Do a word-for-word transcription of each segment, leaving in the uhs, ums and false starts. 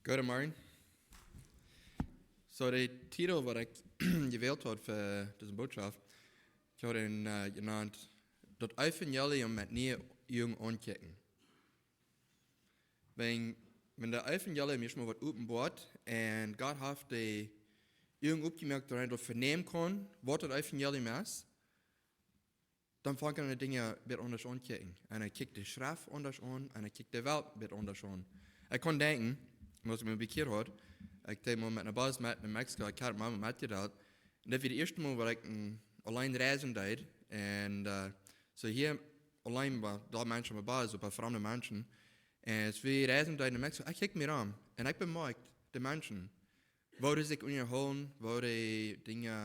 Goodemorjen. So, de Titel waut ekj jewält haud fa dise Botschaft, ekj haud am, äh, jenant: Daut Evangelium met niee Uagen aunkjikjen. Wan, wan daut Evangelium ieescht mol woat openboat un Gott haft de Uagen opjemoakt, daut eena daut venämen kaun, waut daut Evangelium es, dan fangt eena de Dinja een bät aundasch aunkjikjen. Un eena kjikjt de Schreft aundasch aun, un eena kjikjt de Welt een bät aundasch aun. Ekj kaun denkjen, aus ekj mie bekjieet haud, ekj deed mol met een Bus met no Mexiko, ekj haud mol metjedeilt. Un daut wia daut ieeschte Mol waut ekj, mm, auleen reisen deed. Un, äh, so hia auleen wia doa Menschen opp de Bus, oba framde Menschen. Un aus wie reisen deeden no Mexiko, ekj kjikj mie om. Un ekj bemoakjt de Menschen, woo dee sikj unjahoolen, woo dee Dinja,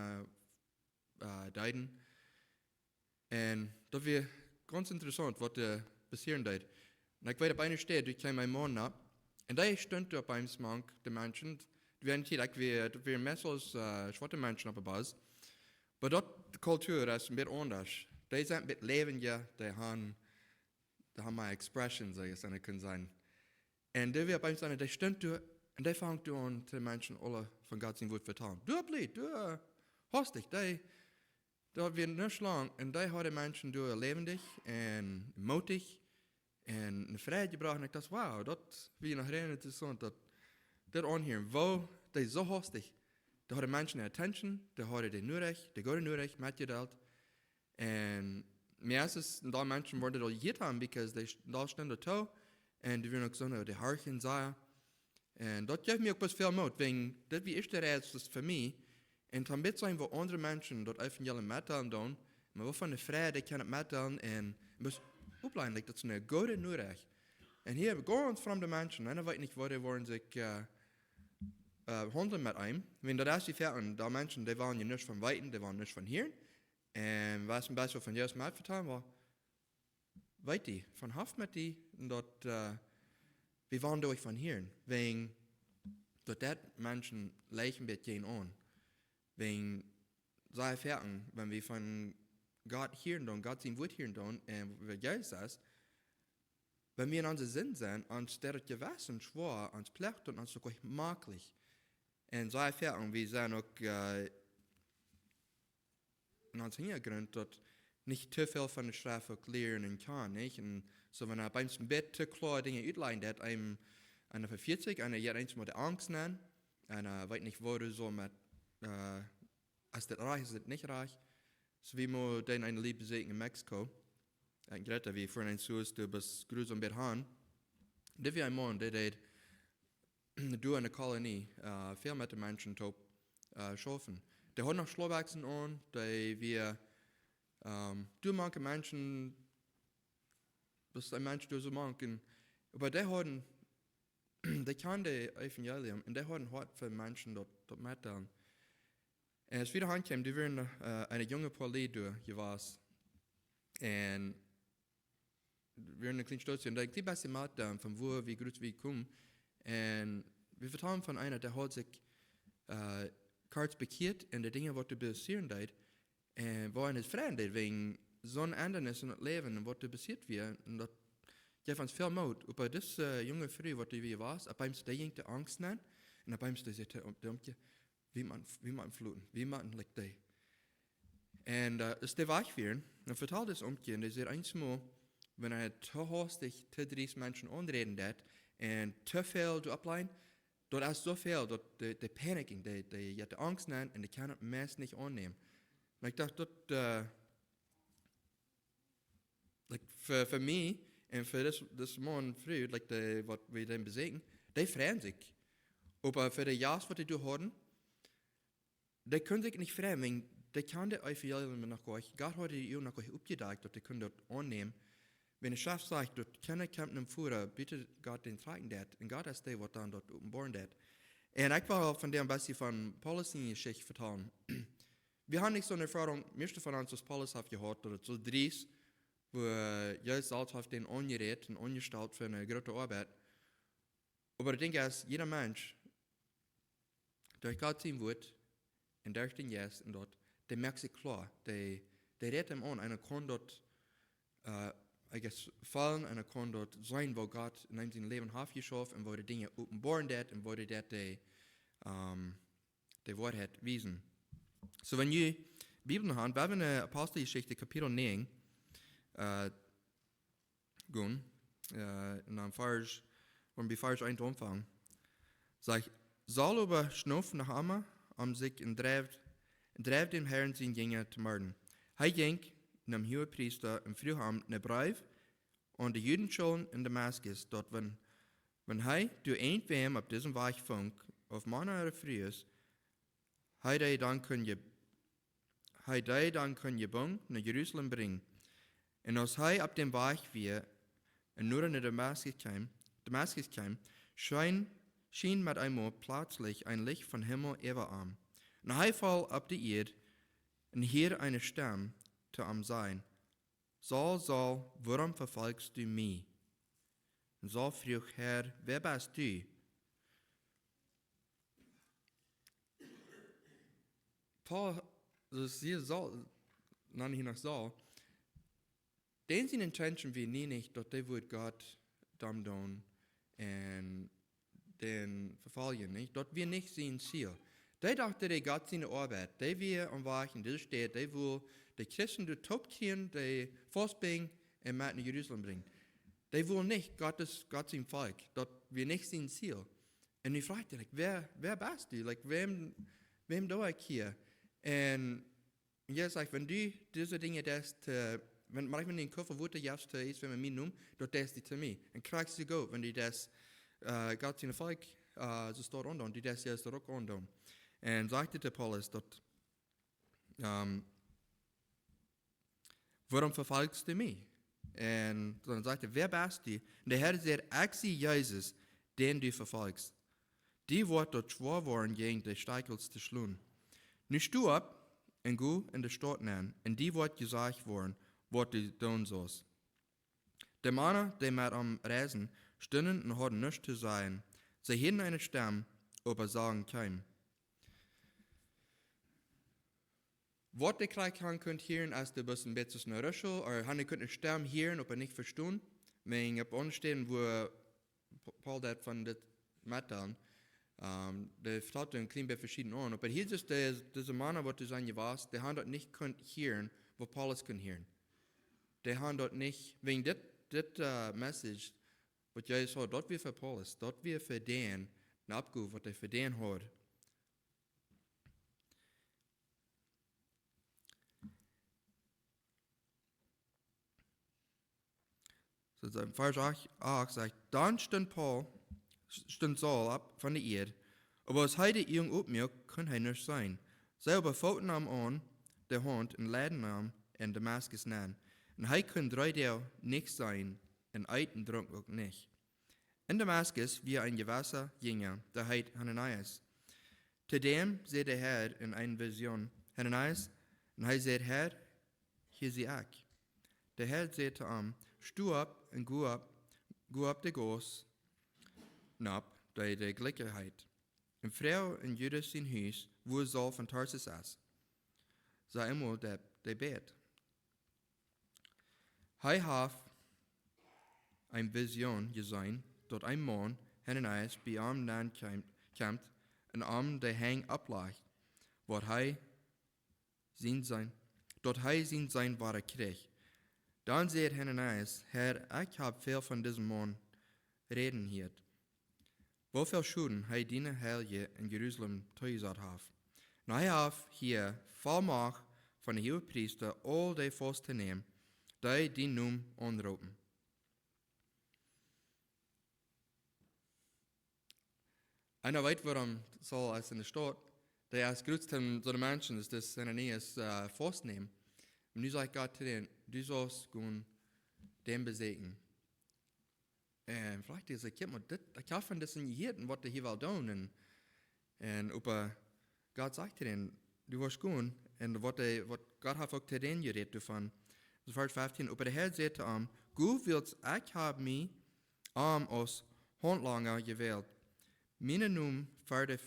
äh, deeden. Un daut wia gaunz interessaunt, waut doa passieren deed. Un ekj weet, opp eene Städ, doa kjeem een Maun nopp, un dee stunt doa opp eemol mank de Menschen. Daut wia eene Tiet, ekj weet, daut wieren meist, äh, schwoate Menschen opp de Bus. Oba daut, de Kultua es een bät aundasch. Dee sent een bät läwendja, dee haben, dee haben mea expression, soo aus eena kunn sajen. Un dee wia opp eemol, dee stunt doa, un dee funk doa aun de Menschen aule von Gott sien Wuat vetalen. Doa blief, doa, hastich, dee, daut wia nich lang, un dee haud de Menschen doa läwendich un mootich un ne Freid jebrocht. Un ekj docht, wow, daut wia noch rein interessaunt, daut, daut aunhieren, woo dee soo hastich, dee hauden Menschen de attention, dee hauden de Norecht, de goode Norecht metjedeilt. Un meistens, een Deel Menschen wudden daut jehieet haben, because dee st-, daut stunt doa too, un dee wieren uk soo, dee horchten sea. Un daut jeef mie uk best väl Moot, wäajen daut wia de ieeschte Reis fa mie. Un dan bät seenen, woo aundre Menschen daut Evangelium metdeelen doonen, oba woo von de Freid dee kjennen metdeelen un, un best opleiden, like, daut es ne goode Norecht. Un hia gaunz framde Menschen, un ekj weet nich, woo dee woaren sikj, äh, äh, haundlen met eenem. Wan daut es, dee väl, un dee Menschen, dee wellen je nuscht von weeten, dee wellen nuscht von hieren. Un waut een bät von Jesus metvetalen, well, weet dee, von haft met dee, un daut, äh, wie wellen doa von hieren, wäajen daut deit Menschen leicht een bät jäajen aun. Wäajen see veroachten, wan wie von Gott hieren doonen, Gott sien Wuat hieren doonen, un waut Jesus es, wan wie en onse Sind sent, ons deit daut Jewessen schwoa, ons plagt un ons uk nich maklich. Un see veroachten, wie sent uk, äh, en ons Hinjagrunt, daut nich too väl von de Schreft uk lieren un kjanen, nich? Un soo, wan eena opp eemol een bät too kloa Dinja utlajen deit, eenem, eena vefieet sikj, eena jeit eemol de Angst aun, un, äh, weet nich, woo dee saul met, äh, es daut rajcht, es daut nich rajcht. Soo, wie motten eene Lied beseakjen en Mexiko. Un Greta, wie fuaren eemol, doa best grusom bie han. Doa wia een Maun, dee deed doa en de Kolonie, äh, väl met de Menschen toop, äh, schaufen. Dee hauden noch Schlaubbekjsen aun, dee wia, ähm, doa mank de Menschen, daut een Mensch doa soo mank, un, oba dee hauden, dee kjanden daut Evangelium, un dee hauden een Hoat fa Menschen daut, daut metdeelen. Un aus wie doa ankjeemen, doa wieren, äh, een junga Poa Lied doa jewast. Un wie wieren een kjlien Stootje, un doa ekj best met, ähm, von wua wie, groots wie komen. Un wie vetalen von eena, dee haud sikj, äh, kort bekjieet un de Dinja, waut doa passieren deed, un woo eena daut freien deed, wäajen soon Endanis en daut Läwen un waut doa passieet wia, un daut jeef ons väl Moot. Oba dise, äh, junge Fru, waut doa wia, opp eemol, dee jinkj de Angst aun, un opp eemol, dee säd, dee Omkje, wie motten, wie motten fluten, wie motten, like, dee. Un, äh, aus dee wajch wieren, dan vetald dis Omkje, un dee säd, eemol, wan eena too hastich, too driest Menschen aunräden deit, un too väl doa opplajen, daut es soo väl, daut dee, dee panicken, dee, dee, jo, de Angst aun, un dee kjennen daut meist nich aunnämen. Un ekj docht, daut, äh, like, fa, fa mie un fa dis, dis Maun, Fru, like, dee, waut wie dan beseakjen, dee freien sikj. Oba fa de Jast, waut dee doa hauden, dee kunnen sikj nich freien, wäajen dee kjanden daut Evangelium noch nich. Gott haud an noch nich oppjedakjt, daut dee kunnen daut aunnämen. Wan de Schreft sajcht, daut kjeena kjemt nom Voda, buta Gott dän trakjen deit. Un Gott es dee, waut dan daut openboaren deit. Un ekj well vondoag een bät von Paulus siene Jeschicht vetalen. Wie haben nich soone Erfoarunk, mieeschte von ons, aus Paulus haft jehaut, daut et soo dreist, woo, äh, Jesus selfst haft dän aunjerät un aunjestalt fa eene groote Oabeit. Oba ekj denkj, aus jieda Mensch, derch Gott sien Wuat un derch dän Jeist un daut, dee moakt sikj kloa, dee, dee rät am aun, un eena kaun daut, äh, I guess, faulen un hee kaun doa seenen, woo Gott en sien Läwen haft jeschauft un woo hee Dinja openboaren deed un woo hee deed de, ähm, de Woarheit wiesen. So, wan jie Bibeln haben, wie haben en Aposteljeschicht, Kapitel näajen, äh, gonen, äh, un dan Varsch, wan wie Varsch eent aunfangen. Sajcht: Saul oba schnuft noch emma om sikj un dreef, un dreef däm Herrn siene Jinja to morden. Hee jinkj nom Huagepriesta un fruach am een Breef aun de Judenschulen en Damaskus, daut wan, wan hee doa irjentwäm opp disen Wajch funk, auf Mana ooda Frues, hee dee dan kunn je-, hee dee dan kunn jebungen no Jerusalem brinjen. Un aus hee opp däm Wajch wia un noda no Damaskus kjeem, Damaskus kjeem, scheen, scheen met eemol pletslich een Licht vom Himmel äwa am. Un hee foll opp de Ieed un hieed eene Stemm to am sajen: Saul, Saul, wuarom vefolchst du mie? Un Saul fruach: Herr, wäa best du? Paul, daut es hia Saul, nä, nich Saul. Dän siene Intention wia nie nich, daut dee wudd Gott domm doonen un dän vefoljen, nich? Daut wia nich sien Ziel. Dee docht, dee Gott siene Oabeit, dee wia aum Wajch en dise Städ, dee wull de Christen doa toop kjrieen, dee faustbinjen un met no Jerusalem brinjen. Dee wull nich Gott, Gott sien Volkj. Daut wia nich sien Ziel. Un nu fruach hee, like: Wäa, wäa best du? Like, wäm, wäm doo ekj hia? Un Jesus sajcht: Wan du dise Dinja deist, äh, wan, wan du een Kuffel Wota jefst to irjentwäm en mienen Nomen, daut deist du to mie. Un krakjt soo goot, wan du daut, äh, Gott sien Volkj, äh, soo stoakj aundoonen, du deist Jesus uk aundoonen. Un sajcht to Paulus daut, ähm, wuarom vefolchst du mie? Un dan sajcht hee: Wäa best du? Un de Herr säd: Ekj sie Jesus, dän du vefolchst. Die woat daut schwoa woaren, jäajen de Stekjels to schlonen. Nu sto opp un go en de Staut nenn, un die woat jesajcht woaren, waut du doonen saust. De Mana, dee met am reisden, stunden un hauden nuscht to sajen. See hieeden eene Stemm, oba sagen kjeenem. Waut dee krakjt han kunt hieren, aus dee bloos een bät soo ruschel, ooda han dee kunt eene Stemm hieren, oba nich vestonen. Wäajen opp aundre Städen, wua Pa-, Paul daut von dit metdeelt, ähm, dee vetalt een kjlien bät veschieden aun. Oba hia es de, dise Mana, waut doa sent jewast, dee han daut nich kunt hieren, waut Paulus kunn hieren. Dee han daut nich, wäajen dit, dit, äh, Message, waut Jesus haud, daut wia fa Paulus, daut wia fa dän, ne Oppgow, waut hee fa dän haud. So, dan Varsch acht, acht sajcht: Dan stunt Paul, stunt Saul opp von de Ieed, oba aus hee de Uagen oppmuak, kunn hee nuscht seenen. See oba footen am aun de Haunt un leiden am en Damaskus nenn. Un hee kunn dree Doag nuscht seenen, un eet un drunk uk nich. En Damaskus wia een jewessa Jinja, dee heet Hananias. To däm säd de Herr en eene Vision: Hananias. Un hee säd: Herr, hia sie ekj. De Herr säd to am: Sto opp un go opp, go opp de Gauss nopp, dee de Jlikje heet, un froag en Judas sien Hus, wua Saul von Tarsus es. Saj emol, dee, dee bät. Hee haft eene Vision jeseenen, daut een Maun, Hananias, bie am nenn kjemt, kjemt un am de Henj opplajcht, waut hee sien Sän, daut hee sien Sän wada kjricht. Dan säd Hananias: Herr, ekj hab väl von disen Maun räden jehieet, woo väl Schoden hee diene Heilje en Jerusalem toojesat haft. Un hee haft hia Vollmacht von de Huagepriesta, aul dee faust to nämen, dee dienen Nomen aunroopen. Eena weet, wuarom Saul es en de Staut, dee es jrod, soone Menschen, daut es Hananias, äh, faust nämen. Un nu sajcht Gott to dän: Du saust gonen dän besieekjen. Un veleicht es et, kjikj mol, dit, ekj hab von disen jehieet, waut dee hia well doonen. Un, un oba Gott sajcht to dän: Du woascht gonen. Un waut dee, waut Gott haft uk to dän jerät doavon. Soo Varsch feftieen: Oba de Herr säd to am: Go, wiels ekj hab mie am aus Hauntlanga jewält, mienen Nomen ver de,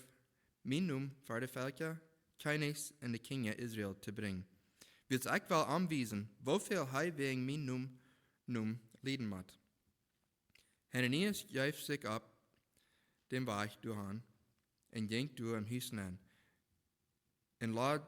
mienen Nomen ver de Velkja, Kjennichs un de Kjinja Israel to brinjen. Wiels ekj well am wiesen, woo väl hee wäajen mienen Nomen Nomen lieden mott. Hananias jeef sikj opp dän Wajch doahan un jinkj doa em Hus nenn un lod,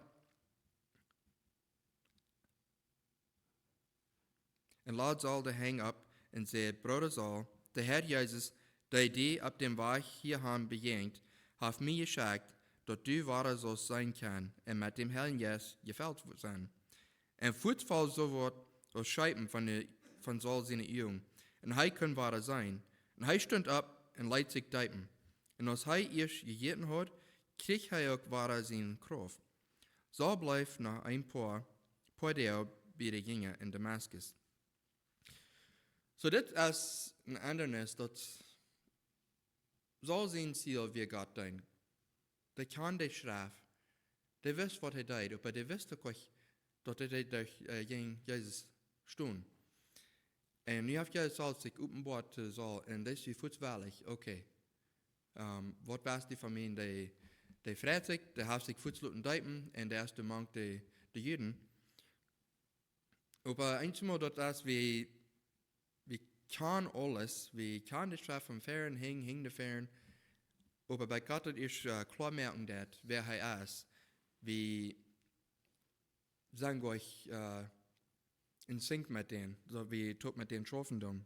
un lod Saul de Henj opp un säd: Brooda Saul, de Herr Jesus, dee die opp dän Wajch hia han bejäajent, haft mie jeschekjt, daut du wada saust seenen kjennen un met dän Heiljen Jeist jefelt sennen. Un fuats foll soo waut aus Schiepen von, de, von Saul siene Uagen, un hee kunn wada seenen. Un hee stunt opp un leet sikj deepen. Un aus hee ieescht jejäten haud, kjrieech hee uk wada siene Krauft. Saul bleef noch een poa, poa Doag bie de Jinja en Damaskus. Soo, dit es een Hindanis, daut Saul sien Ziel wia Gott deenen. Dee kjand de Schreft. Dee wist, waut hee deed, oba dee wist uk, daut hee doa, äh, jäajen Jesus stunt. Un nu haft Jesus selfst sikj openboat to Saul, un dee es fuats wellich, okay. Ähm, waut west du von mie? Dee, dee freit sikj, dee haft sikj fuats loten deepen, un dee es doa mank de, de Juden. Oba eensmol daut es, wie, wie kjanen aules, wie kjanen de Schreft von fern, hinjen, hinjen de fern. Oba bie Gott daut es, äh, kloa moaken daut, wäa hee es. Wie sent nich, äh, en sync met dän, soo wie toop met dän schaufen doonen.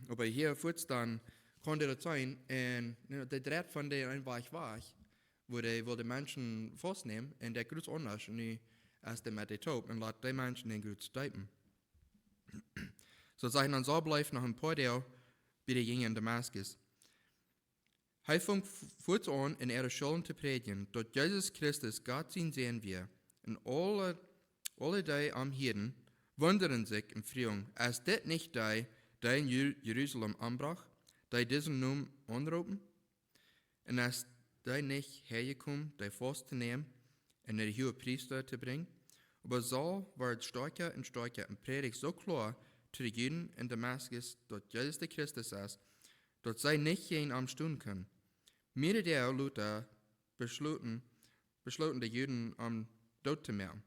Oba hia fuats dan kunn hee daut seenen, un, you know, dee dreit von dän eenen Wajch wajch, wua hee well de Menschen faustnämen, un dee jeit gaunz aundasch, un nu es hee met dee toop un lat dee Menschen dän gaunz deepen. Soo, sajcht dan, Saul bleef noch een poa Doag bie de Jinja en Damaskus. Hee funk f-, fuats aun en äare Schoolen to prädjen, daut Jesus Christus Gott sien Sän wia. Un aule, aule dee am hieeden, wundaden sikj un fruagen: Es dit nich dee, dee en Jeru-, Jerusalem ombrocht, dee disen Nomen aunroopen? Un es dee nich häajekomen, dee faust to nämen un no de Huagepriesta to brinjen? Oba Saul wort stoakja un stoakja un prädicht soo kloa to de Juden en Damaskus, daut Jesus de Christus es, daut see nich jäajen am stonen kunnen. Mearere Doag lota beschloten, beschloten de Juden, am doot to moaken.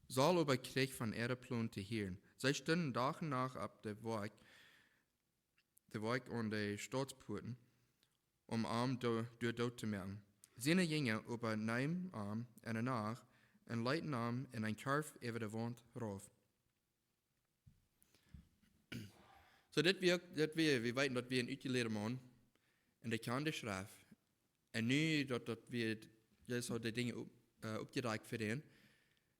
Saul oba kjrieech von äare Plon to hieren. See stunden Dach un Nacht opp de Wajch, de Wajch aun de Stautspuaten, om am do-, doa doot to moaken. Siene Jinja oba neemen am enne Nacht un leeten am en een Korf äwa de Waunt rauf. Soo, dit wia, dit wia, wie weeten, daut wia een utjelieeda Maun, un dee kjand de Schreft. Un nu daut, daut wia, Jesus haud de Dinja op-, äh, oppjedakjt fa dän,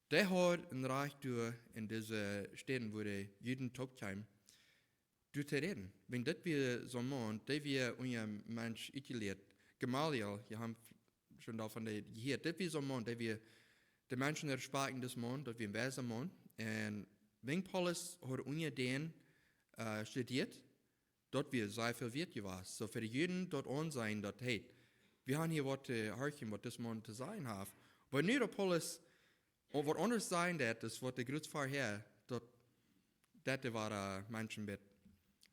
dee haud een Rajcht doa en dise Städen, wua de Juden toop kjeemen, doa to räden. Wiels dit wia soon Maun, dee wia unja Mensch utjelieet. Gamaliel, jie haben schon doavon jehieet. Dit wia soon Maun, dee wia, de Menschen respakjten disen Maun, daut wia een weisa Maun. Un wiels Paulus haud unja dän, äh, studieet, daut wia sea väl wieet jewast. Soo fa de Juden daut aunseenen, daut, hey, wie haben hia waut to horchen, waut dis Maun to sajen haft. Oba nu daut Paulus waut aundasch sajcht, daut es waut de Gruts verhäa, daut, daut dee wia, äh, Menschen bät,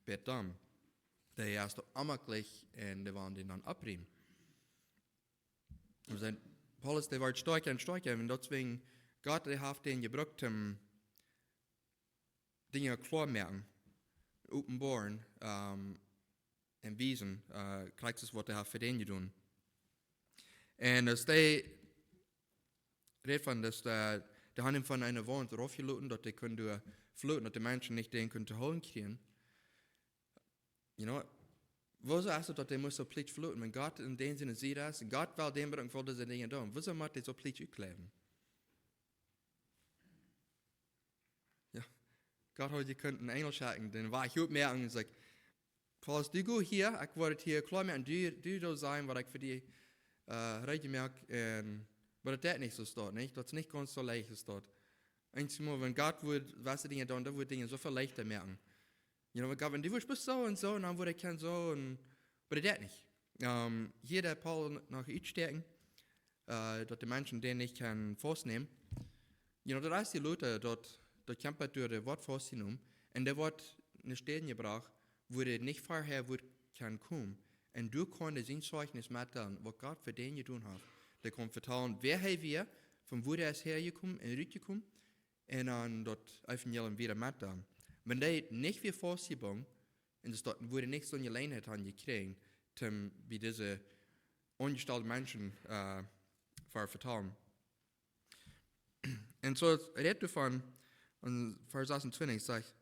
bät domm. Dee es daut onjemakjlich un dee wullen dän dan oppriemen. Un sien, Paulus, dee wort stoakja un stoakja, un daut es wäajen Gott, dee haft dän jebrukt, om Dinja kloa moaken, openboaren, ähm, un wiesen, äh, krakjt soo aus waut hee haud fa dän jedonen. Un aus dee rät von daut, äh, dee haben am von eene Waunt raufjeloten, daut hee kunn doa floten, daut de Menschen nich dän kunnen to hoolen kjrieen. You know, wuarom es daut, daut hee must soo plietsch floten, wan Gott en dän siene Sied es, Gott well dän brucken fa dise Dinja doonen? Wuarom mott hee soo plietsch utkjleewen? Jo, Gott haud jekunt een Enjel schekjen, dän Wajch opmoaken un sajen: Paulus, du go hia, ekj woa et hia kloa moaken, du, du doa sajen, waut ekj fa die, äh, reed jemoakt, un, oba daut deit nich soo, steit nich, daut es nich gaunz soo leicht, steit. Eensmol, wan Gott wudd, waut dee Dinja doonen, dan wudd Dinja soo väl leichta moaken. You know, wan Gott, wan du wurscht bloos soo un soo, un dan wudd ekj kjennen soo, un, oba daut deit nich. Ähm, hia deit Paulus noch utstoakjen, äh, daut de Menschen dän nich kjennen faustnämen. You know, daut es de Lota, daut, daut kjemt doa, dee woat faustjenomen, un dee woat no Städen jebrocht, wua dee nich verhäa wudd kjennen komen. Un doa kaun dee sien Zeichnis metdeelen, waut Gott fa dän jedonen haft. Dee kaun vetalen, wäa hee wia, von wua hee es häajekomen un rutjekomen, un dan daut Evangelium wieda met doonen. Wan dee nich wia faustjebungen, un daut wudden nich soone Jeläajenheit haben jekjräajen, om bie dise aunjestalde Menschen äh, ver vetalen. Un soo rät doavon, en Varsch sasuntwintich sajcht,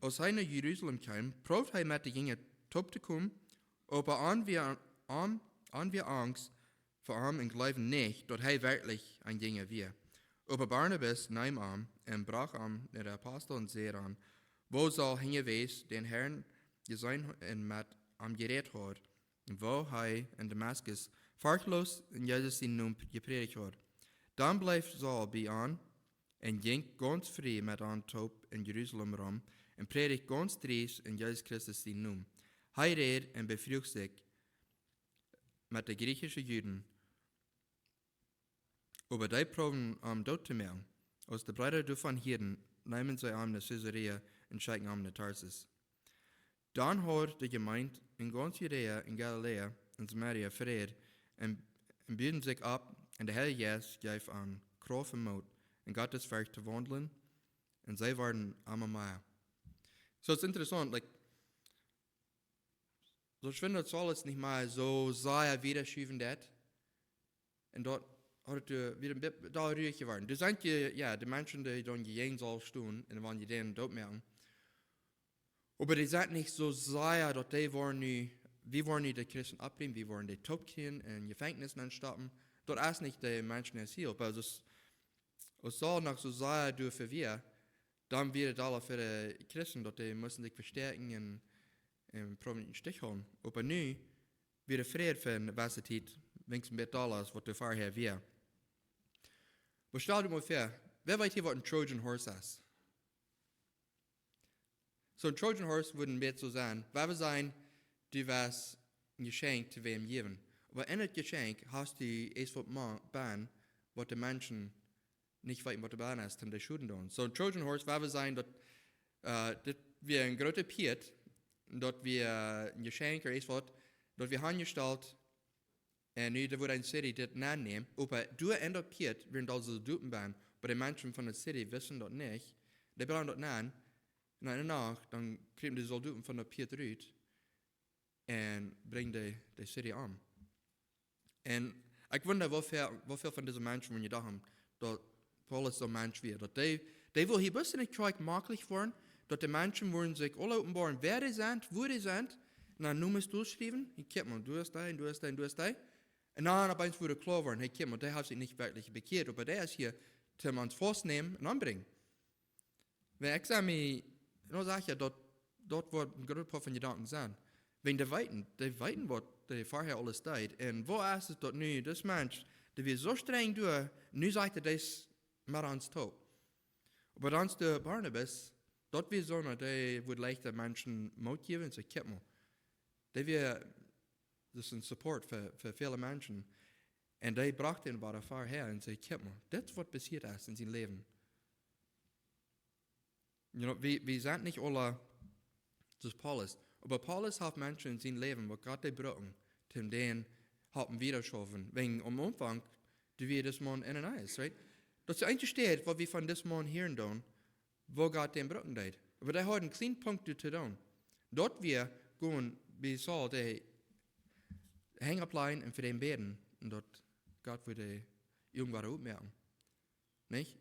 aus hee no Jerusalem kjeem, proowd hee met de Jinja toop to komen, oba an wia, an, an wia Angst fa am un jleewd nich, daut hee werkjlich een Jinja wia. Oba Barnabas neem am un brocht am no de Apostel un säd an, woo see hinjawäajes dän Herrn jeseenen un met am jerät haud, un woo hee en Damaskus forchtloos en Jesus sienen Nomen jeprädicht haud. Dan bleef Saul bie an un jinkj gaunz frie met an toop en Jerusalem rom un prädicht gaunz driest en Jesus Christus sienen Nomen. Hee räd un befruach sikj met de griechische Juden, oba dee proowden am doot to moaken. Aus de Breeda doavon hieeden, neemen see am no Caesarea un schekjten am no Tarsus. Dan haud de Jemeent en gaunz Judäa un Galiläa un Samaria Fräd un, un buden sikj opp, un de Herr Jesus jeef an Krauft un Moot, en Gottes Werkj to waundlen, un see worden emma mea. Soo, daut es interessaunt, like, soo schwind daut Saulus nich mea soo sea wiedaschuwen deed, un daut haud et wada een bät, doa ruich jeworden. Doa sent je, jo, de Menschen, dee dan jäajen Saul stonen un wullen dän doot moaken. Oba dee sent nich soo sea, daut dee woaren nu, wie woaren nu de Christen oppbrinjen, wie woaren dee toop kjrieen un en Jefenkjnis nenstoppen. Daut es nich de Menschen äa Ziel. Oba aus, aus Saul noch soo sea doafäa wia, dan wia daut aul fa de Christen, daut dee musten sikj vestäakjen un, un proowen en Stich hoolen. Oba nu wia de Fräd fa eene jewesse Tiet, weens een bät dolla aus waut doa verhäa wia. Oba stal die mol väa, wäa weet hia, waut een Trojan Horse es? Soo een Trojan Horse wudd een bät soo sennen, wan wie sajen, du woascht een Jeschenkj to wäm jäwen. Oba en daut Jeschenkj hast du eent, waut mau bennen, waut de Menschen nich weeten, waut doa bennen es, om dee Schoden to doonen. Soo een Trojan Horse, wan wie sajen, daut, äh, dit wia een groota Pieet, daut wia een Jeschenkj ooda eent waut, daut wia aunjestalt, un nu, doa wudd eene City dit nennämen, oba doa en daut Pieet wieren aul Soldoten bennen, oba de Menschen von de City wisten daut nich, dee brinjen daut nenn, un en de Nacht, dan kjrieepen de Soldoten von daut Pieet rut un brinjen de, de City om. Un ekj wunda, woo väl, woo väl von dise Menschen, wan jie dochten, daut Paulus soon Mensch wia, daut dee, dee wull hia bloos en de Kjoakj maklich woaren, daut de Menschen wudden sikj aule openboaren, wäa dee sent, wua dee sent, un dan Nomes tostiewen, un kjikj mol, doa es dee, un doa es dee, un doa es dee. Un dan opp eemol wudd kloa woaren, hey, kjikj mol, dee haft sikj nich werkjlich bekjieet, oba dee es hia, om ons faustnämen un ombrinjen. Wan ekj saj mie, nu saj ekj jo, daut, daut woat een groota Poat von Jedanken sennen. Wan dee weeten, dee weeten, waut dee verhäa aules deed. Un woo es et daut nu, dis Mensch, dee wia soo strenj doa, nu sajcht hee, dee es met ons toop. Oba dan es de Barnabas, daut wia soona, dee wudd leicht de Menschen Moot jäwen un säd, kjikj mol. Dee wia, daut es een Support fa, fa väle Menschen. Un dee brocht dän wada verhäa un säd, kjikj mol, dit es waut passieet es en sien Läwen. You know, wie, wie sent nich aule soo aus Paulus. Oba Paulus haft Menschen en sien Läwen, waut Gott dee brucken, om dän halpen wieda schaufen. Wäajen aum Aunfank, dee wia dis Maun Ananias, right? Daut es de eensje Städ, waut wie von dis Maun hieren doonen, woo Gott dän brucken deed. Oba dee haud een kjlienen Punkt doa to doonen. Daut wia, gonen bie Saul, dee Henj oppläajen un fa dän bäden. Un daut Gott wudd dee irjentwaut utmoaken. Nich?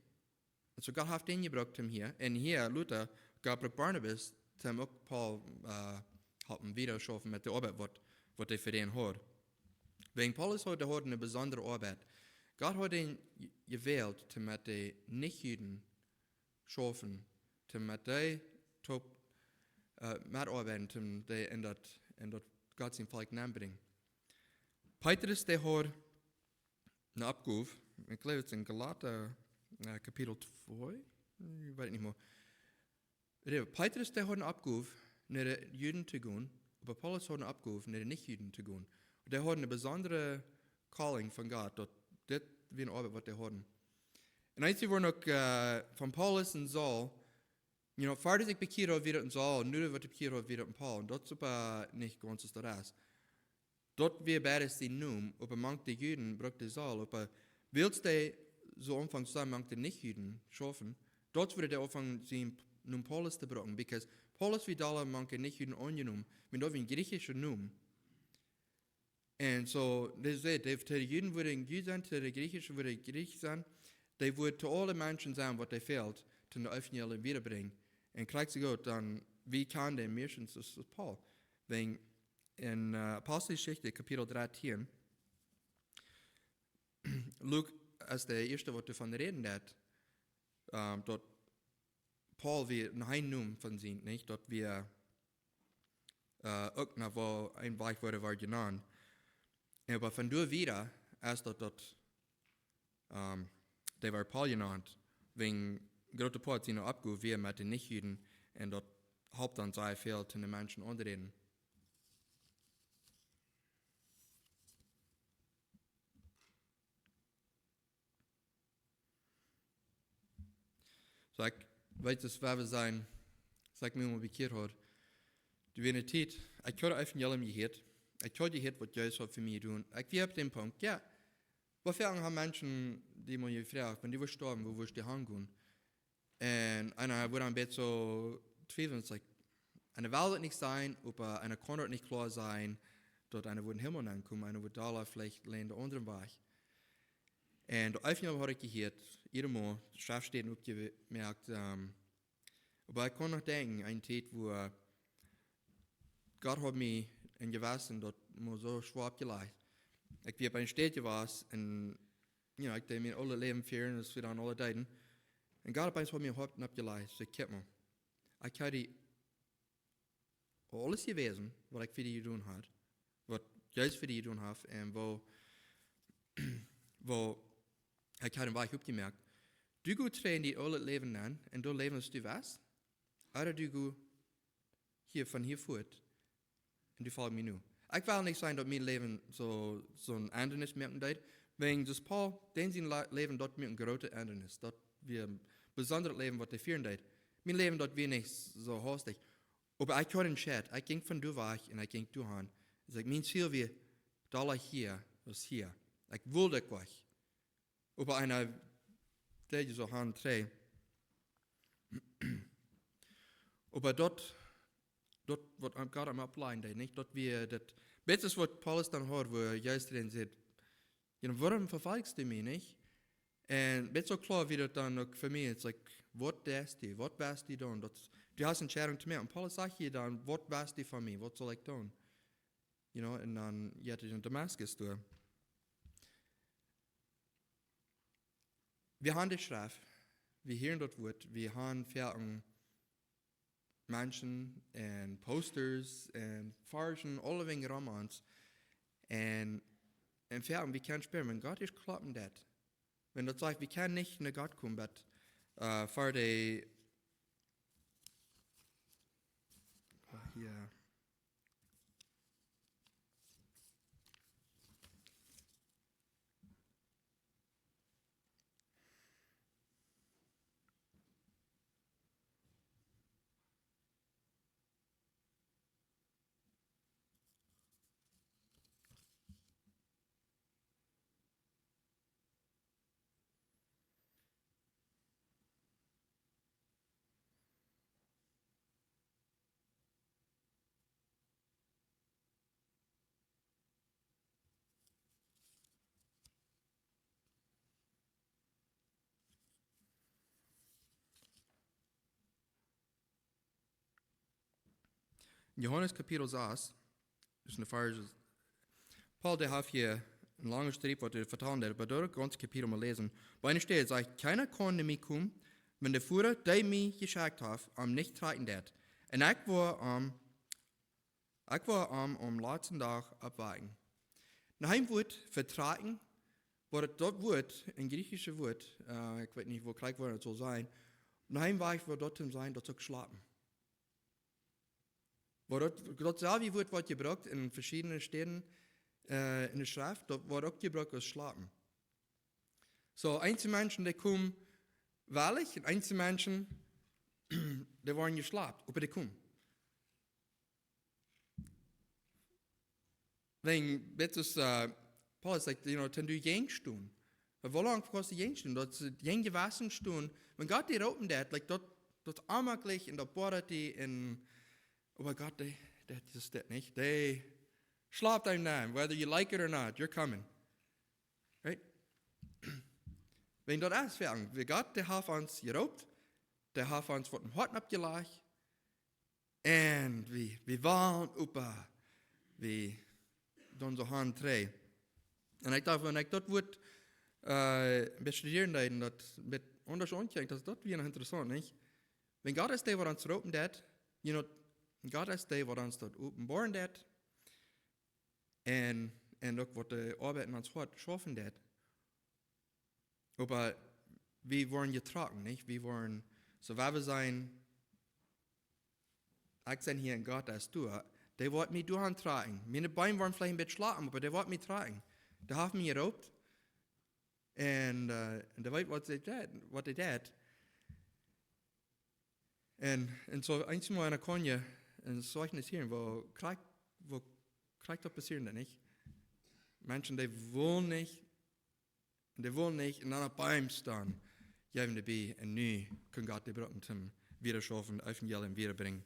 Un soo Gott haft dän jebrukt, om hia. Un hia, lota, Gott brukt Barnabas, om uk Paul, äh, halpen wieda schaufen met de Oabeit, waut, waut dee fa dän haud. Wäajen Paulus haud, dee haud eene besondre Oabeit. Gott haud dän je-, jewält, om met de Nichjuden schaufen, om met dee toop, äh, metoabeiden, om dee en daut, en daut Gott sien Volkj nenbrinjen. Petrus, dee haud eene Oppgow, ekj jleew, daut es en Galata, äh, Kapitel twee, ekj weet nich mea. Dee, Petrus, dee haud eene Oppgow, no de Juden to gonen, oba Paulus haud eene Oppgow, no de Nichjuden to gonen. Dee hauden eene besondre Calling von Gott, daut dit wia eene Oabeit, waut dee hauden. Un eent, dee worden uk, äh, von Paulus un Saul, you know, ea sikj bekjieed haud, wia daut en Saul, nu daut hee bekjieet haud, wia daut en Paulus. Un daut es oba nich gaunz soo daut es. Daut wia beides sien Nomen, oba mank de Juden brukt dee Saul, oba wiels dee soo aunfangen to sajen mank de Nich-Juden schaufen, daut wudd dee aunfangen sien Nomen Paulus to brucken, because Paulus wia doa mank de Nich-Juden aunjenomen, wiels daut wia een griechischa Nomen. Un soo, dee säd, dee, to de Juden wudd een Jud sennen, to de Griechische wudd een Griech sennen, dee wudd to aule Menschen sennen waut dee fält, toom daut Evangelium wiedabrinjen. Un krakjt soo goot, dan, woo kaun dee mea aus, aus Paul? Wan en, äh, Aposteljeschicht, Kapitel dartieen, Lukas es de ieeschte waut doavon räden deit, ähm, daut Paul wia een Nomen von sien, nich? Daut wia, äh, uk no woo een Wajch wort, wort jenant. Oba von doa wieda es daut, daut, ähm, dee wort Paul jenant, wiels een grootet Poat siene Oppgow wia met de Nich-Juden, un daut halpt dan sea väl toom de Menschen aunräden. Soo, ekj weet, daut wia, wia sien, soo ekj mie mol bekjieet haud. Doa wia eene Tiet, ekj haud daut Evangelium jehieet. Ekj haud jehieet waut Jesus haud fa mie jedonen. Ekj wia opp däm Punkt, jo. Woo väl haben Menschen die mol jefroacht, wan du wurscht stoawen, wua wurscht du hangonen? Un, un ekj wort een bät soo twiewelnd, like, eena well daut nich sajen, oba eena kaun daut nich kloa sajen, daut eena wudd em Himmel aunkomen, eena wudd doa veleicht aula dän aundren Wajch. Un daut Evangelium haud ekj jehieet, jieda Mol, Schreftstäden uk jemoakt, ähm, oba ekj kaun noch denkjen, eene Tiet, wua Gott haud mie een Jewessen daut mol soo schwoa oppjelajcht. Ekj wia opp eene Städ jewast un, you know, ekj deed mien oolet Läwen fieren, daut wia dan aule Tieden. Un Gott opp eemol haud mie opp, oppjelajcht, soo, kjikj mol. Ekj haud die aules jewäsen, waut ekj fa die jedonen haud, waut Jesus fa die jedonen haud, un woo, woo ekj haud een Wajch oppjemoakt. Du go trigj en dien oolet Läwen nenn, un du läwst aus du wieescht, ooda du go hia von hia fuat, un du folchst mie no. Ekj well nich sajen daut mien Läwen soo, soon Endrunk moaken deed, wiels daut Paul, dän sien La-, Läwen, daut wia een grootet Endrunk, daut wia een besondret Läwen waut hee fieren deed. Mien Läwen, daut wia nich soo hastich. Oba ekj haud een Scheit, ekj jinkj von doa wajch un ekj jinkj doa han. Daut ekj, mien Ziel wia, doa hia, aus hia. Ekj wull doa wajch. Oba eena deed soo han trigj. Oba daut, daut waut am Gott am oppläajen deed, nich? Daut wia daut, bät es waut Paulus dan hieet, wua Jesus dan sajcht, you know, wuarom vefolchst du mie, nich? Un bät soo kloa wia daut dan uk fa mie, it's like, waut deist du, waut wieescht du dan? Daut, du hast eene Entscheidung to moaken. Un Paulus sajcht hia dan, waut wieescht du von mie, waut saul ekj doonen? You know, un dan jeit hee no Damaskus too. Wie haben de Schreft, wie hieren daut Wuat, wie haben Varschen, Menschen un Posters un Varschen, aulewäajen rom ons. Un, un Varschen, wie kjennen spieren, wan Gott es kloppen daut. Wan daut sajcht, wie kjennen nich no Gott komen, but, äh, ver de, ah, hia. Johanes Kapitel sas, es een Varsch. Paul, dee haft hia eene lange Striep waut hee vetalen deed, oba derch daut gaunze Kapitel mol läsen. Bie eene Städ sajcht, kjeena kaun no mie komen, wan de Voda, dee mie jeschekjt haft, am nich trakjen deit. Un ekj woa am, ekj woa am aum latsten Dach oppwakjen. No een Wuat fa trakjen, waut daut, daut Wuat, een griechischet Wuat, äh, ekj weet nich woo krakjt Wuat daut saul sennen, no een Wajch wudd daut dan sennen, daut es uk schlapen. Oba daut, daut selwje Wuat woat jebrukt en veschiedne Städen, äh, en de Schreft, daut woat uk jebrukt aus schlapen. Soo, eenje Menschen, dee komen wellich, un eenje Menschen, dee woaren jeschlapt, oba dee komen. Wan, daut es, äh, Paulus sajcht, you know, wan du jäajen stonen, Oba woo lang kaust du jäajen stonen? Daut es jäajen jewassen stonen. Wan Gott die roopen deit, like daut, daut es onmäajlich un daut bodat die un, oba Gott, dee, dee, dee es dit nich. Dee schlaupt eenem nenn, whether you like it or not, you're coming. Right? Wan daut es fa ons, wan Gott, dee haft ons jeroopt, dee haft ons waut em Hoat oppjelajcht, un wie, wie wellen opp, wie doonen soo han trei. Un ekj docht, wan ekj daut wudd, äh, bie studieren deed, daut met aundasch aunkjikjen, daut, daut wia noch interessaunt, nich? Wan Gott es dee, waut ons roopen deit, you know, Gott es dee, waut ons daut openboaren deit, un, un uk waut de Oabeit en ons Hoat schaufen deit. Oba wie woaren jetrocken, nich? Wie woaren, soo wan wie sajen, ekj sie hia un Gott es doa, dee woat mie doa han trocken. Miene Been woaren veleicht een bät schlaupen, oba dee woat mie trocken. Dee haft mie jeroopt. Un, äh, un dee weet waut hee deit, waut hee deit. Un, un soo eensmol en Kolonie, en soo eent es hia, woo krakjt, woo krakjt daut passieren deit, nich? Menschen, dee wullen nich, dee wullen nich, un dan opp eemol dan, jäajen dee bie, un nu kaun Gott dee brucken toom wieda schaufen, Evangelium wieda brinjen.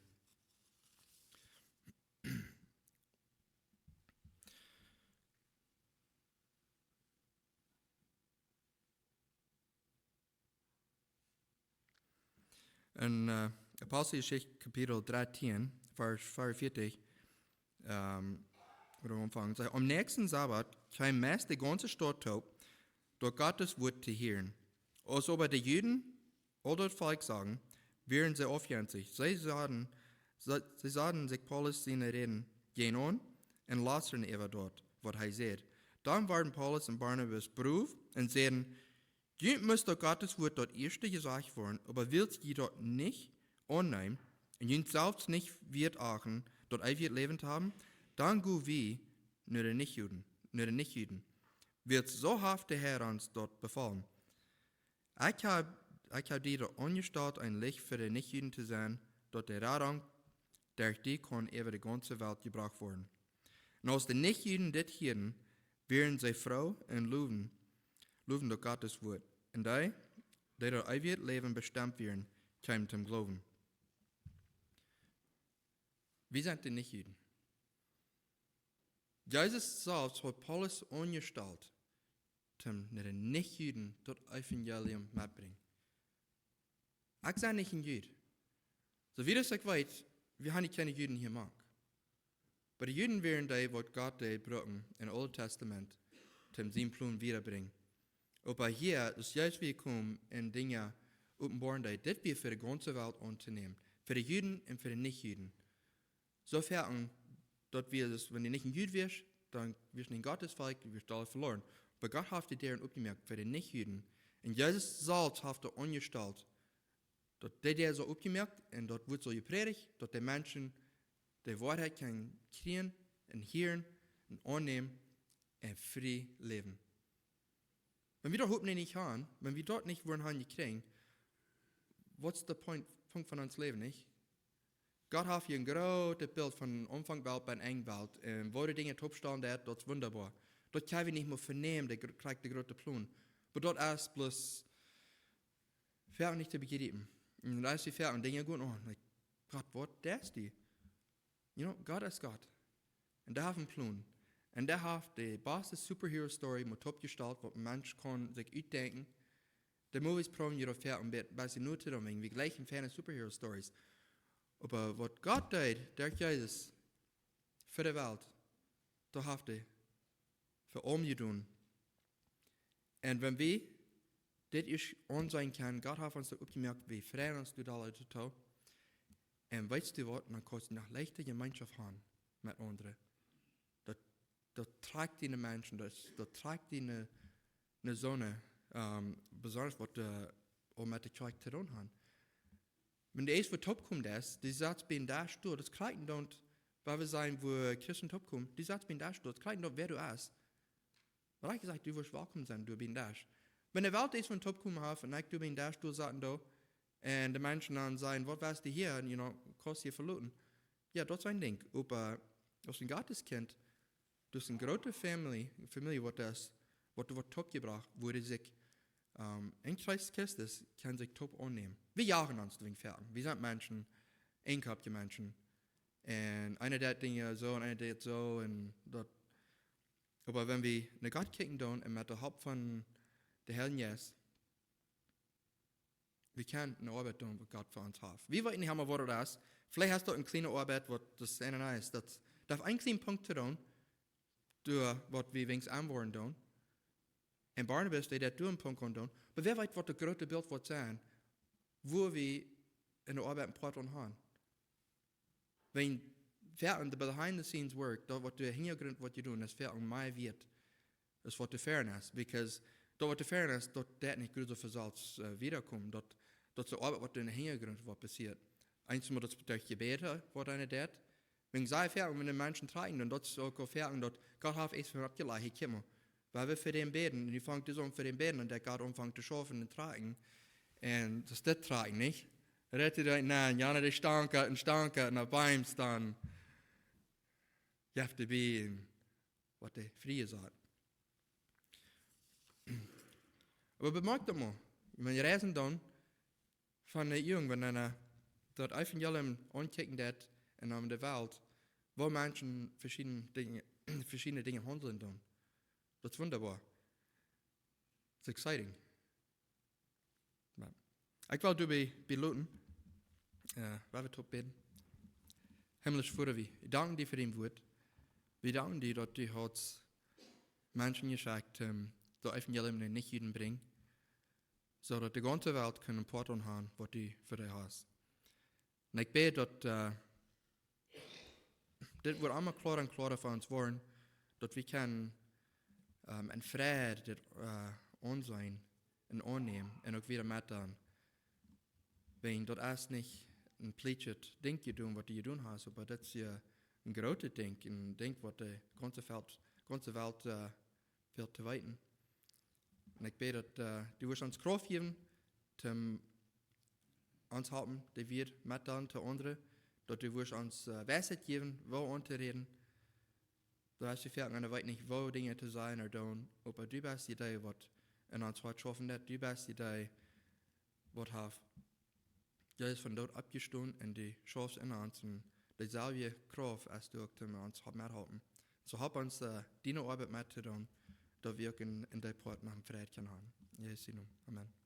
En, äh, Aposteljeschicht Kapitel dartieen, Varsch veeaunvieetich, ähm, wua wie aunfangen. Sajcht: Aum näakjsten Sabbat kjeem meist de gaunze Staut toop, daut Gott sien Wuat to hieren. Aus oba de Juden aul daut Volkj sagen, wieren see aufjenstich. See sauden, sa-, see sauden sikj Paulus siene Räden jäajenaun un lastaden äwa daut, waut hee säd. Dan worden Paulus un Barnabas brow un säden: Junt must doch Gott sien Wuat daut ieeschte jesajcht woaren, oba wiels jie daut nich aunneemen un junt selfst nich wieet achten, daut eewje Läwen to haben, dan go wie no de Nichjuden, no de Nichjuden. Wiels soo haft de Herr ons daut befolen. Ekj hab, ekj hab die doa aunjestalt, een Licht fa de Nichjuden to sennen, daut de Radunk derch die kaun äwa de gaunze Welt jebrocht woaren. Un aus de Nichjuden dit hieeden, wieren see froo un lowden, lowden daut Gott sien Wuat. Un dee, dee daut eewje Läwen bestemt wieren, kjeemen toom Gloowen. Wie sent de Nichjuden? Jesus selfst haud Paulus aunjestalt, toom no de Nichjuden daut Evangelium metbrinjen. Ekj sie nich een Jud. Soo wiet aus ekj weet, wie haben kjeene Juden hia mank. Oba de Juden wieren dee, waut Gott deed brucken em Oolen Tastament, toom sienen Plon wieda brinjen. Oba hia, daut Jesus wada kjeem un Dinja openboaren deed, dit wia fa de gaunze Welt auntonämen. Fa de Juden un fa de Nichjuden. Soo foaken, daut wia daut, wan du nich een Jud wieescht, dan wieescht du nich Gott sien Volkj, du wieescht aul veloaren. Oba Gott haft de Däaren opjemoakt fa de Nichjuden. Un Jesus selfst haft doa aunjestalt, daut dee Däa sull opjemoakt un daut Wuat sull jeprädicht, daut de Menschen de Woarheit kjennen kjrieen un hieren un aunnämen un frie läwen. Wan wie daut Hopninj nich haben, wan wie daut nich woaren haben jekjräajen, what's the point, Punkt von ons Läwen, nich? Gott haft hia een grootet Bilt von Aunfank Welt bat Enj Welt. Un woo de Dinja toopstalen, daut, daut es wundaboa. Daut kjenn wie nich mol venämen, de gr-, krakjt de groote Plon. Oba daut es bloos foaken nich to bejriepen. Un dan es dee foaken Dinja gonen aun. Like, Gott, waut deist du? You know, Gott es Gott. Un dee haft een Plon. Un dee haft de baste Superhero Story mol toopjestalt, waut een Mensch kaun sikj utdenkjen. De Movies proowen je daut foaken een bät, bät notodoonen, wäajen wie jlikjen feine Superhero Stories. Oba waut Gott deed, derch Jesus, fa de Welt, daut haft hee fa aulem jedonen. Un wan wie dit ieescht aunseenen kjennen, Gott haft ons daut opjemoakt, wie freien ons doa aula doatoo. Un weetst du waut, dan kaust du noch leichta Jemeenschoft haben met aundre. Daut, daut trakjt die no Menschen, daut, daut trakjt die no, no soone, ähm, besonda waut, äh, uk met de Kjoakj to doonen haben. Wan du eascht waut toopkomen deist, du satst bie een Desch doa, daut krakjt dan, wua wie sajen, wua Christen toopkomen, du satst bie een Desch doa, daut krakjt dan, wäa du best. Oba ekj saj, du woascht welkom sennen, doa bie een Desch. Wan de Welt eascht waut toopkomen haft un ekj doa bie een Desch doa saten doa, un de Menschen dan sajen, waut west du hia, you know, kaust hia veloten. Jo, daut es een Dinkj. Oba, äh, aus een Gotteskjint, daut es eene groote Famielje, Famielje waut daut es, waut doa woat toopjebrocht, woat sikj, ähm, en Christus kaun sikj toop aunnämen. Wie jagen ons doaräwa foaken. Wie sent Menschen, eenkopje Menschen. Un eena deit Dinja soo un eena deit soo un daut. Oba wan wie no Gott kjikjen doonen un met de Help von dän Heiljen Jeist, wie kjennen eene Oabeit doonen, waut Gott fa ons haft. Wie weeten nich emma, waut daut es. Veleicht es daut eene kjliene Oabeit, waut daut es, un daut haft een kjlienen Punkt to doonen, doa waut wie weens aunwoaren doonen. Un Barnabas, dee deed doa een Punkt aun doonen. Oba wäa weet, waut daut groote Bilt woat sennen, wua wie enne Oabeit een Poat aun haben. Wan wie aun de behind the scenes work, daut waut de Hinjagrunt waut jie doonen, es väl mea wieet aus waut doa väaren es. Because daut waut doa väaren es, daut deit nich groots opp sien selfst, äh, wiedakomen. Daut, daut es de Oabeit waut enne Hinjagrunt waut passieet. Eent mott daut derch Jebäd woat eena daut. Wan see foaken, wan de Menschen trakjen, dan daut es uk aul foaken daut Gott haft eent fa an oppjelajcht, hia, kjikj mol. Wie wellen fa dän bäden, un dee fangt aun fa dän bäden, un dee Gott aunfangt to schaufen un trakjen. Un daut es dit Trakjen, nich? Rät hee daut, nä, jana dee stank un stank un opp eemol dan jeft dee bie waut dee frie saut. Oba bemoakjt daut mol. Wan jie reisen doonen, von de Jugend, wan eena daut Evangelium aunkjikjen deit un aun de Welt, woo Menschen veschiedne Dinja, veschiedne Dinja haundlen doonen. Daut es wundaboa. It's exciting. Oba ekj well doabie, bie loten. Äh, wie wellen toop bäden. Himmlischa Voda, wie danken die fa dien Wuat. Wie danken die, daut du hast Menschen jeschekjt, ähm, daut Evangelium aun de Nichjuden brinjen, soo daut de gaunze Welt kaun een Poat aun haben, waut du fa dee hast. Un ekj bäd daut, äh, dit woat emma kloara un kloara fa ons woaren, daut wie kjennen, ähm, en Fräd dit, äh, aunseenen un aunnämen un uk wieda met doonen. Wan daut es nich een plietschet Dinkj jedonen, waut du jedonen hast, oba daut es een grootet Dinkj, een Dinkj, waut de gaunze Welt, gaunze Welt, äh, well to weeten. Un ekj bäd daut, äh, du woascht ons Krauft jäwen, toom ons halpen, dee Wieed met doonen to aundre, daut du woascht ons, äh, Weisheit jäwen, woo auntoräden. Daut es, wie foaken, wie weeten nich, woo Dinja to sajen ooda doonen, oba du best dee, waut en ons Hoat schaufen deit, du best dee, waut haft Jesus vom Doot oppjestonen un du schaufst en ons un deeselwje Krauft aus du uk toom ons halpen, methalpen. Soo halp ons, äh, diene Oabeit met to doonen, daut wie uk en, en dee Poat noch een Fräd kjennen haben. En Jesus sien Nomen. Amen.